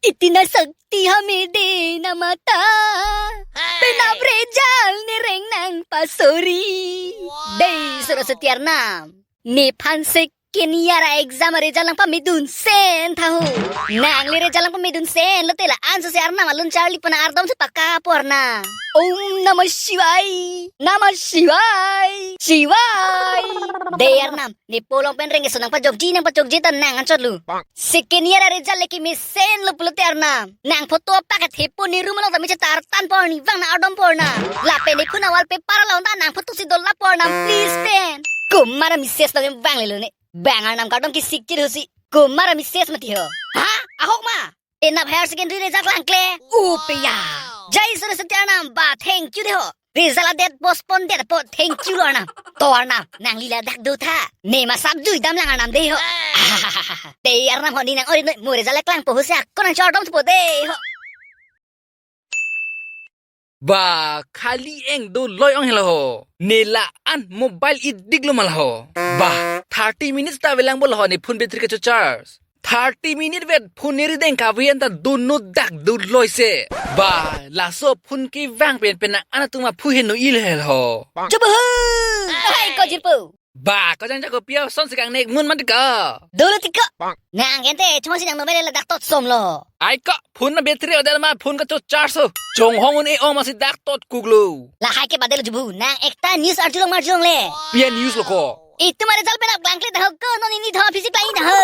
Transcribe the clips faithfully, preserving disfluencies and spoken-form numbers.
Itina sakti hame de namata. Penap result ne reng nangpasori. Dei Saraswati Arnam, nephan second year a-exam a-result nangpamedun sen tha ho. Nangli result nangpamedun sen lote la-an sose Arnam alun charli pana ardom si paka apor na. Om Namah Shivaya, Namah Shivaya, Shivaya. Dei Arnam, ne polong pen reng keso nangpajokji nangpachokji ta nang anchot lo. Second year a-result leke mesen lo pulote Arnam, nang photo apak thepo ne room along ta mechetar tan por, ne vang nang ardom por na. Lapen ne phone a-wallpaper along ta nang photo si dol la por na, please pen. Komat a-message lo vang lelo ne. Bang Arnam kardom kisik chir husi. Komat a-message mati ho. Ha? Ahok ma? Penap higher secondary result langkle. Upiya. Jai Saraswati Arnam ba, thank you de ho. Result a-date postpone det apot thank you lo Arnam. To Arnam, nangli ladak do tha. Ne masap juidam lang Arnam de ho. Dei Arnam ho, ne nang ori noi, mo result le klangpo ho, se ako nang chordom thupo de ho. Ba, khali eng doloi ong helo ho. Ne la-an mobile addict lo ma la ho. Ba, thirty minutes ta avelang bo la ho ne phone battery kecho charge. Thirty minute vet phone ne rideng kave anta dono dak doloi se. Ba, laso phone kevang pen pen nang an atum aphu heno il hel ho. Chubu hu! Hai ko jirpo. Ba, ko jang jako piau son si kangnek mun man tiko. Dolo tiko. Nang ente chong si nang nomel ladak tot som lo. Ai ko, phone na battery odel ma phone kecho charge ho. Chonghong un-e ong ma si dak tot kuklo. Lahai ke badel chubu, nang ekta news arjulong marjulong le. Pi a-news lo ko? Itum a-result penap klangkle ta ho ko, non ini tho physics lain ho.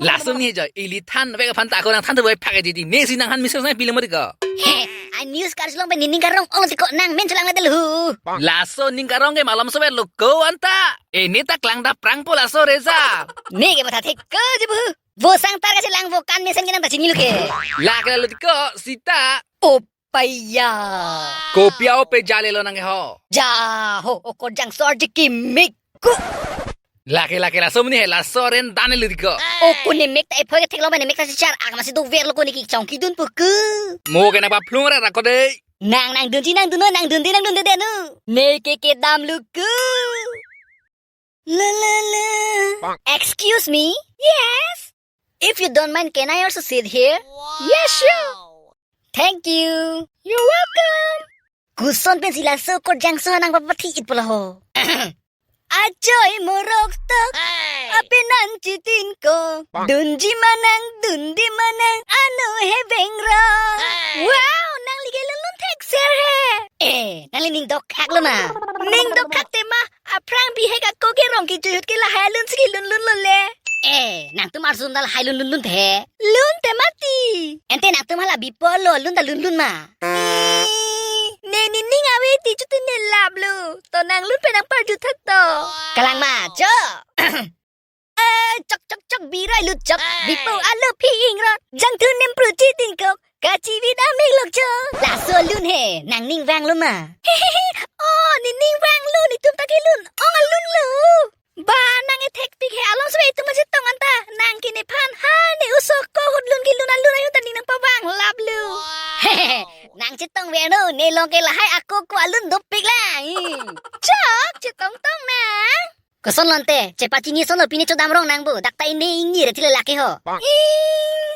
Lason ni jo, ili than vek aphan ta ako nang than tu boy phak edi di. Ne si nang han miso nang pilih mati ko. He, a-news karjulong pen nening karong ong tiko, nang men chulang medel hu. Laso ning karong ke malam sobe lo ko anta. Ini ta klang daprang po laso result. Ne ke matha thek ko chubu. Vo sangtar kachelangpo, kan mesen ke nang ta chinilo ke. Lake lalo tiko, sita. Opaya. Kopi a-ope jale lo nang ke ho. Ja ho, o Korjangso arje kimik ko. Lake lake laso muni he, laso ren dan lelo tiko. O ko ne mek ta ephoi ke theklong ba ne mek ta si char, akma si dover lo ko ne kechong kidun pu ko. Mo ke nang paphlung ra ra ko de. Nang nang dunji nang dun noi, nang dunde nang dunde de nu. Ne ke kedam lo ko. La la la. Excuse me? Yes? If you don't mind, can I also sit here? Yes, sure. Thank you. You're welcome. Koson pensi laso Korjangso nangpapathi-it po la ho. Achoi morok tok. Hey. Apenan chitin ko. Dunji ma nang, dunde ma nang, ano he bengrong. Hey. Wow, nangli ke lunlun thekser he. Eh, nangli ning dokkhak lo ma? Ning dokkhak te ma, aphrang bihek ako ke rong kejut ke lahai alun si kelunlun lo le. Eh, nangtum arsum ta lahai lunlun lun the. Lun te mati. Ente nangtum hala bipo lo lun ta lunlun ma? Ih, ne nening ave ti chutu ne lap lo. To nang lun pen nang parju thak to. Kalang ma, cho. Eh, chok chok chok, biroi lut chok. Hey. Bipo alo phi ingro. Jangthu nem pruchi tingkok. Kachivit amik lok cho. Laso alun he, nang ning vang lo ma? Oh, ne ning vang lo, netum ta kelun ong alun lo. Ba, nang ethek pik he, along sebe itum chetong anta. Nang ke nephan ha ne uso ko hut lun kelun alun ayun ta ning nangpavang lap lo. Nang chetong ver no, ne long ke lahai ako ko alun dopik lang. Chok, chetong tong nang. Koson lo ante, chepachini son lo pine chodam rong nang bo, dak ta ini ingni re thile lake ho. Ih,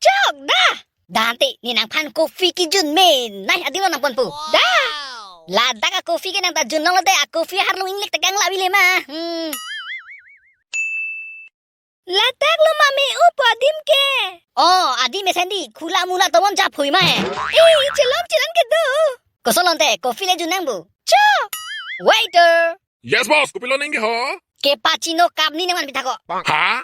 chok da. Da ante, ne nangphan coffee kejun me, nai adim lo nangponpo. Da. Ladak a-coffee ke nang ta junlong lote, a-coffee aharlung inglek ta kangla bile ma. Hmm. Ladak lo ma me-o po adim ke. Oh, adim mesen di, khula mula tomon japhui ma he. Eh, chelom chelan ke do. Koson lo ante, coffee le jun nang bo. Cho. Waiter. Yes, boss. Kopilo ning ke ho? Cappuccino cup ni nangman pithak ko. Ha?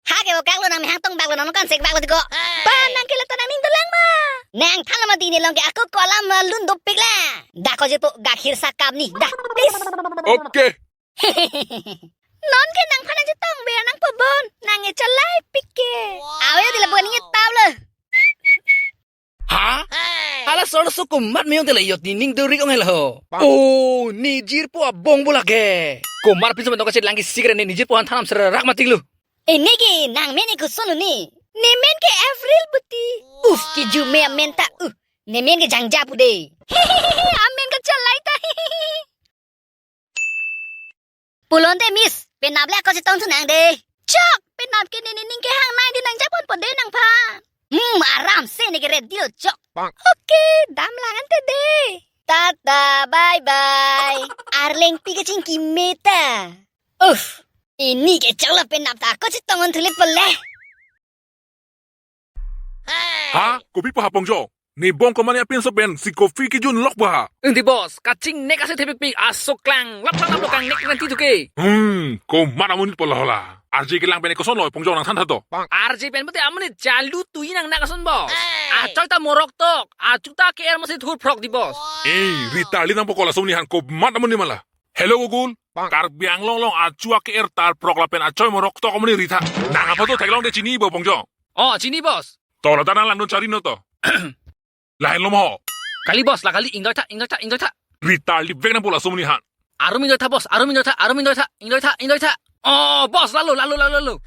Ha ke o kak lo nang mehang tong bak lo nang kan sek bak lo tiko. Ba nang ke la ta nang ning dolang ma. Nang than lo ma di ne long ke ako ko alam ma lun dopik la. Da ko je po gakhir sa cup ni. Da, please. Okay. Non ke nangphan nang chetong ver nang po bon. Nang e chalai pik ke. Awe di la bon ni tau lo. Ha? Hala sor so komat me-ong te la iyot nening dorik ong helo. Oh, ne jirpo abong bo lake. Komat pinso mentok kachet lang ke sikre ne, ne jirpo han thanam serak matik lo. Ini ke nang men ke koson lo ne. Ne men ke April buti. Uf, ke jume amen ta. Uh, ne men ke jangja pu de. Amen ke chalai ta. Pulo ante miss, Penap le ako chetong thu nang de. Chok, penap ke ne nening kehang nai di, nang japon po de nangphan. Hmm, aram se ne ke ready lo chok. Oke, dam lang ante de. Tata, bye bye. Arleng pi kachingki meta. Uff, pini ke choklo, penap ta ako chetong un thu le pele. Ha? Kopi pa ha Pongjong? Nebong komane apin so pen si coffee kejun lok ba ha? Enti boss, kachingnek ase thepikpik, aso klang lap lap lap lo, kangnek nanti thu ke. Hmm, komat amonit po la hola. Arje kelang pen koson lo Pongjong, nangthan tha to. Arje pen pute amonit chalu tui nang nak ason boss. Achoi ta morok tok, achu ta ke er masi thur phrok di boss. Eh, Rita li nang pokok laso monit han, komat amonit ma la. Hello Google, Karbi Anglong along achu ake er thur phrok lapen achoi morok tok amonit ri tha. Nang aphan to theklong de, chini bo Pongjong? Oh, chini boss. To la ta nang langdun chari no to. Lahenlo mo? Kali boss, la kali, ingdoi tha, ingdoi tha, ingdoi tha. Rita li vek nang po laso monit han. Arum ingdoi tha boss, arum ingdoi tha, arum ingdoi tha, ingdoi tha, ingdoi tha. Oh, boss, lalo, lalo, lalo, lalo.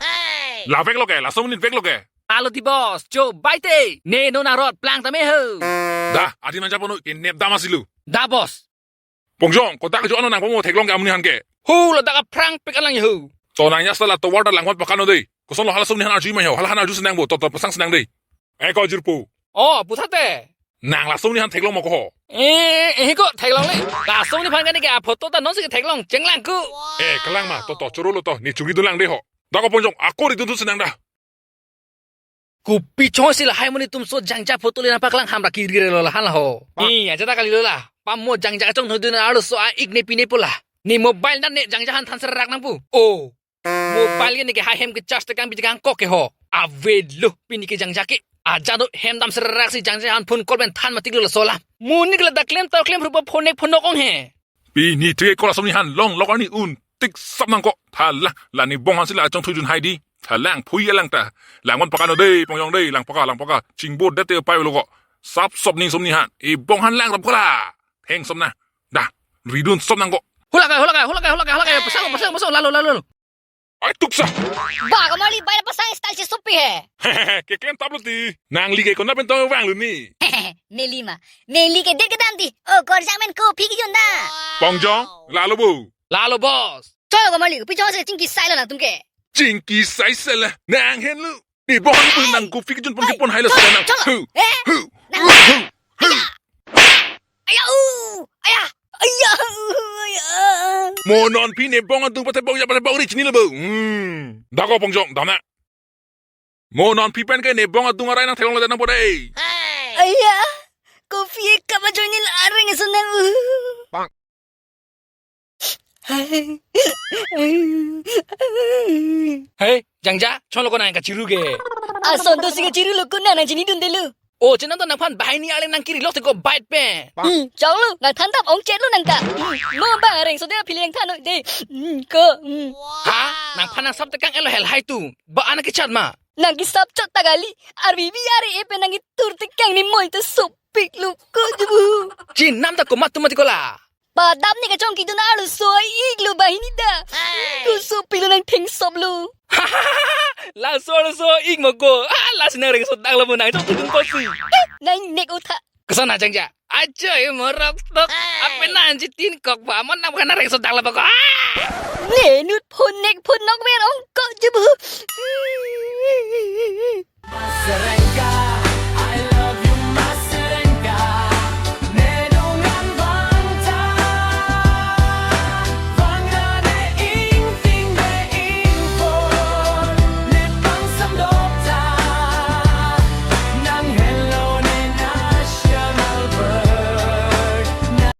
La vek lo ke, laso monit vek lo ke. Lalo di boss, cho baite. Ne non arot plang tame ho. Da, adim nang japon noi, kenep dam asi lo. Da boss. Pongjong, kodak jo ano nang pamo theklong ke amonit han ke? Hu, ladak aphrang pik alang ho. To nang ya sala tovar ta langwan pakan no dei. Koson lo hala aso monit han arju mai ho, hala han arju si nang bo, to to pasang si nang dei. Eh ko jirpo. Oh, puthate. Nang laso monit han theklong mo ko ho? Eh, eh ko theklong le. Laso monit aphan kane ke aphoto ta non si ke theklong, chenglang ko. Eh, kalang ma, to to choro lo to, ne chungi dun lang dei ho. Da ko Pongjong, ako ridun thu si nang da. Kopi choi si lahai monit atum so Jangja aphoto le nangpaklang, hamra kiri re lo la han la ho. Ih, aja ta kali lo la. Pamo Jangja kachongthui dun arloso a-ik ne pine po la. Ne mobile na ne Jangja han than serak nang pu. Oh. Mobile ke ne ke hai hem ke charge tekang pi tekang kok ke ho. Ave lo pini ke Jangja ke. Aja do hem dam serak si Jangja han phone call pen than matik lo laso la. Monit ke ladak klem ta klem rupa phone phonok ong he. Pini thu ke ko laso monit han long lok arni un tik sap nang ko. Tha la, la nebong han si la chongthui dun hai di. Tha lang phui alang ta. Langwan pakan no dei, Pongjong dei, lang paka, lang paka. Chingbo det te pai lo ko. Sap sop ning som ni han. Ebong han lang rap ko la. Heng som na. Da, ridun som nang ko. Hula kai, hula kai, hula kai, hula kai, hula kai. Pasang, pasang, pasang, lalo, lalo, lalo. Ai tuksa. Ba, kamali bai pasang style si supi he. Keklem tap lo ti. Nangli ke kona pen tong vang lo ni. Neli ma. Neli ke det kedam ti. Oh, korjak men kopi kejun da. Pongjong, lalo bo. Lalo boss. Choi, kamali, kopi choi si chingki sai lo nangtum ke. Chingki sai sela. Nang henlo. Ni bohong pun nang kopi kejun pon kepon hai lo sela nang. Cholo. Hu. Eh? Hu. Nang. Hu. Hu. Aya, uh, aya, aya, uh, aya. Mo non phi nebong adung pathe bok ya pathe bok ri chini lo bo. Hmm. Da ko Pongjong, dam na. Mo non phi pen ke nebong adung arai nang theklong le nang po dei. Aya, kopi e kap ajoine la areng ason nang, uh. Bang. Hei, Jangja, cholo ko nang kachiru ke. Ason to si kachiru lo ko nang, nang chini dun de lo. Oh, chenam to nangphan banghini arleng nang kiri lok te ko bait pe. Hmm, choklo, nang than tap ong chet lo nang ta. Hmm, mo bang areng so de phi le nang than noi de. Hmm, ko, hmm. Ha? Nangphan nang sap tekang elo hel hai tu. Ba anak kechat ma. Nang kesap chot ta kali, arbi bi ari e pen nang ketur tekang ne moi ta sopik lo ko jubu. Chenam ta komat tu mati ko la. Padam ne kachongki dun arloso a-ik lo banghini da. Hey. Ko sopik lo nang thengsop lo. Laso arloso a-ik mo ko. Ah, lasi nang rengso dak lo mo nang chongthui dun ko si. Eh, nang nek utha. Koson na Jangja. Ajoy morok tok. Hey. Ape nang chitin kok ba mo nang kana rengso dak lo ba ko. Ah! Ne nut phone nek phone nok ver ong ko jubu. Serengga.